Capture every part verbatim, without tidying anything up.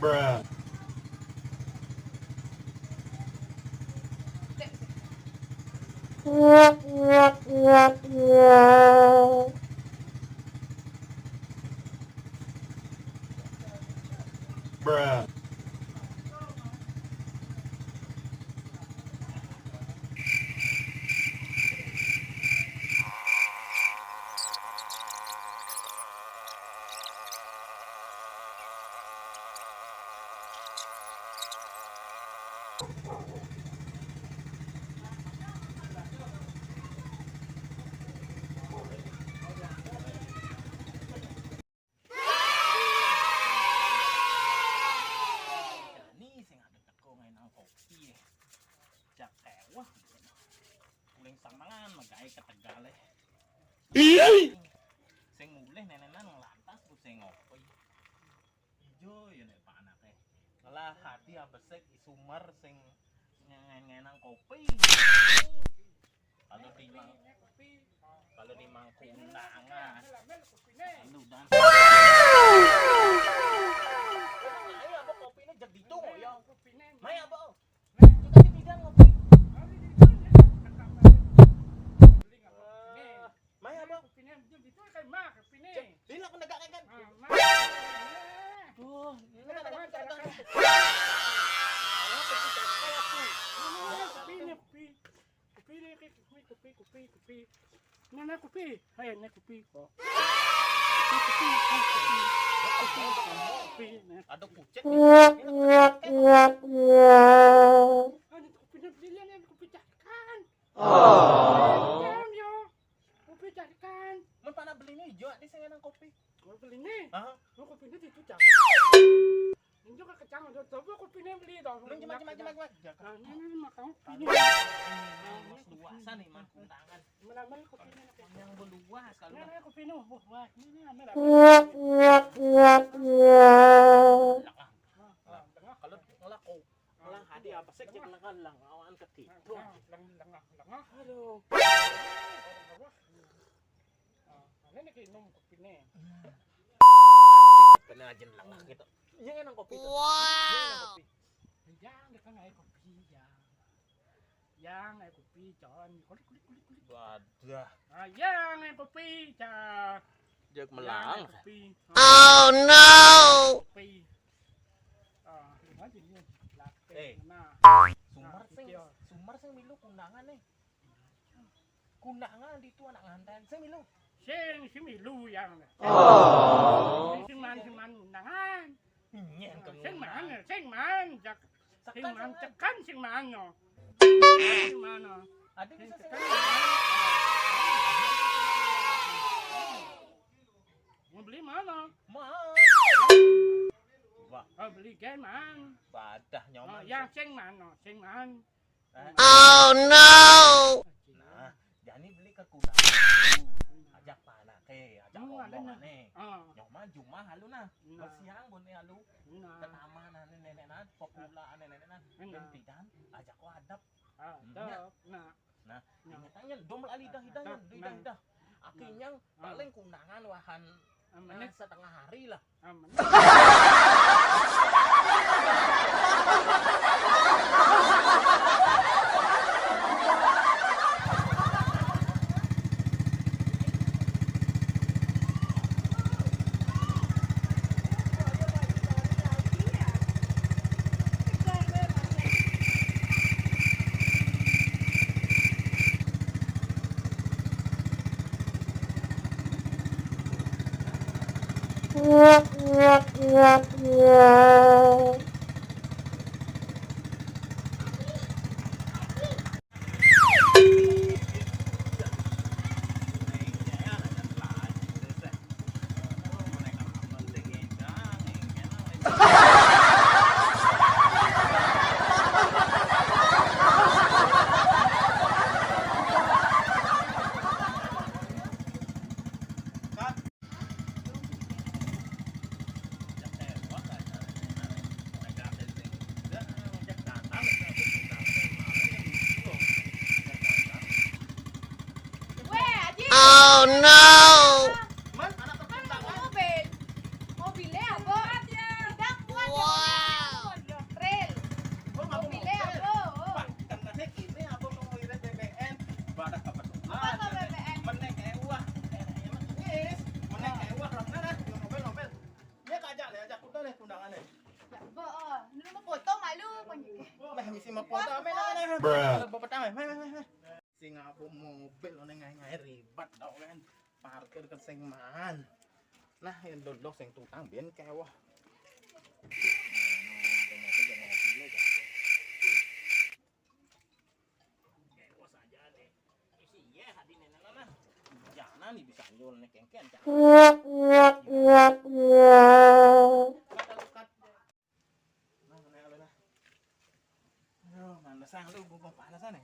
Bruh. Bruh. Jani sing ada teko ngenang kopi, eh. Jak ewah. Uling samangan magae ka Tegal, eh. Sing mulih nenenan nglantas ku sing ngopi. Ijo ya nek panake. Ngelah hati abesik isumar sing ngen-, ngenang kopi. Kalau di mang-, kalau di mangku undangan. Lu dan. Ayo, apa kopi ini jadi itu ya? Mai apa? Kita di bidang ngopi. Mai apa? Lila penegak kan? Tuh, lila penegak kan? Kopi, kopi, kopi, kopi, kopi. Mana kopi? Hai, ini kopi kok. Kopi, kopi, kopi. Kopi, kopi, kopi. Nah. Ada kucing. Ada kopi, nah, beli lah, ini kopi cakan. Oh. Cakan, yo. Kopi cakan. Mun pana beli ini hijau, di sini kopi. Mau beli ini? Hah? Mau kopi ini itu cakan. Ini juga kecang, ada coba kopi ini beli dong. Lu cuma, cuma, cuma, cuma. Nah, ini, ini makan kopi ini. Mas luasan nih, Mas, undangan. Mana-mana kopi ini. Yang beluas kalau. Nah, nah, kopi ini, wah, wah, ini, ini, ini, ini. Nah, nah, kalau ngelaku, ngelah hati apa sih, cek ngelah, ngelah, ngawaan ke gitu. Nah, lengah, lengah, lengah. Aduh. Nah, ini kayak minum kopi nih. Kena aja lengah gitu. Yang enak kopi tuh. Yang enak kopi. Yang dekat air kopi, yang. Yang air kopi, Jon. Kulik, kulik, kulik, kulik. Wadah. Ah, yang air kopi, Jon. Jek melang. Yang air kopi. Oh, no. Kopi. Ah, lu aja nih. Latte. Eh. Nah. Sumar sing, gitu ya. Sumar sing milu kundangan nih. Kundangan di itu anak nganten. Sing milu. Sing, sing milu yang. Oh. Sing man, sing man undangan. Nyen. Sing man, sing man, jak. Sing man, tekan sing man, no. Sing man, no. Ada bisa sing man. Mau beli mana? Man. Wah. Oh, beli gen man. Badah nyoman. Oh, yang sing man, no. Sing man. Eh? Oh, no. Nah, jani beli ke kundangan. Ajak panake, ajak rombongan nih. Ah. Nyoman jumah halu nah. Nah. Bersiang bone halu. Nah. Ke taman ane nenek nan, pepula ane nenek nan. Nah. Dan pidan ajak wadep. Ah, nah. Nah, inget aja, dom lah lidah-lidah, nah, lidah-lidah. Akhirnya paling kundangan wahan, nah, setengah hari lah. Oh, no. Man, anak tercinta, man. Mobil. Mobilnya apa? Tidak kuat, ya. Mapota, meh, nah, nah, nah. Bruh. Bapak tame, meh, meh, meh, meh. Sing aku mobil, neng ngai-ngai ribet, tau kan. Parkir ke sing man. Nah, yang dodok sing tutang, bien kewah. Kewah saja nih. Isi, iya, hadi nenek lah, nah. Jangan nih bisa nyul nih, kengken, jangan. Nah, mana alun, nah. Aduh, panasan lu, gua mau panasan ya.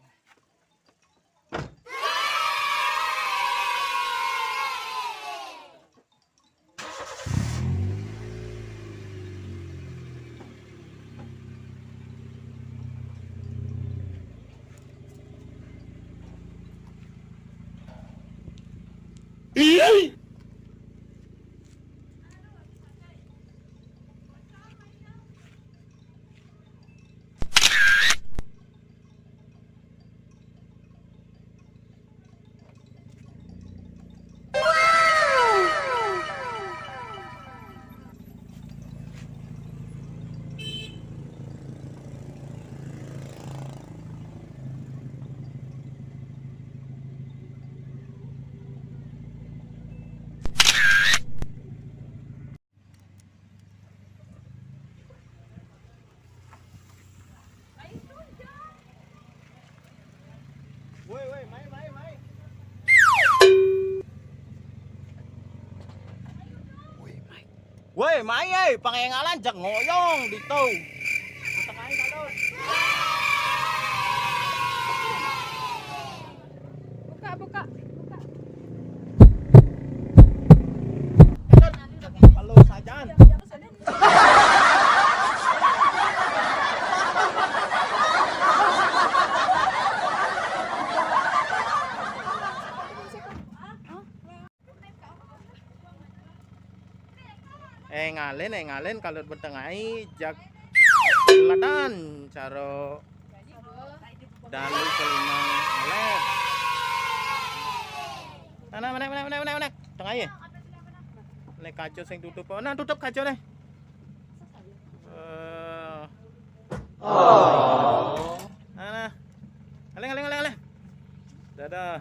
Woi, woi, mai, mai, mai. Woi, mai, eh, pangengalan jak ngoyong ditu. Buka, buka, buka. Halo, sajan. Eh, ngalen, eh, ngalen, kalau bertengai, jak ladan, caro dalu kelimang ngeleh. Nah, nah, menek, menek, menek, menek, menek. Tengah ye. Nek kaca sing tutup. Oh, nah, tutup kaca nih. Eh. Nah, nah. Aleng, aleng, aleng, aleng. Dadah.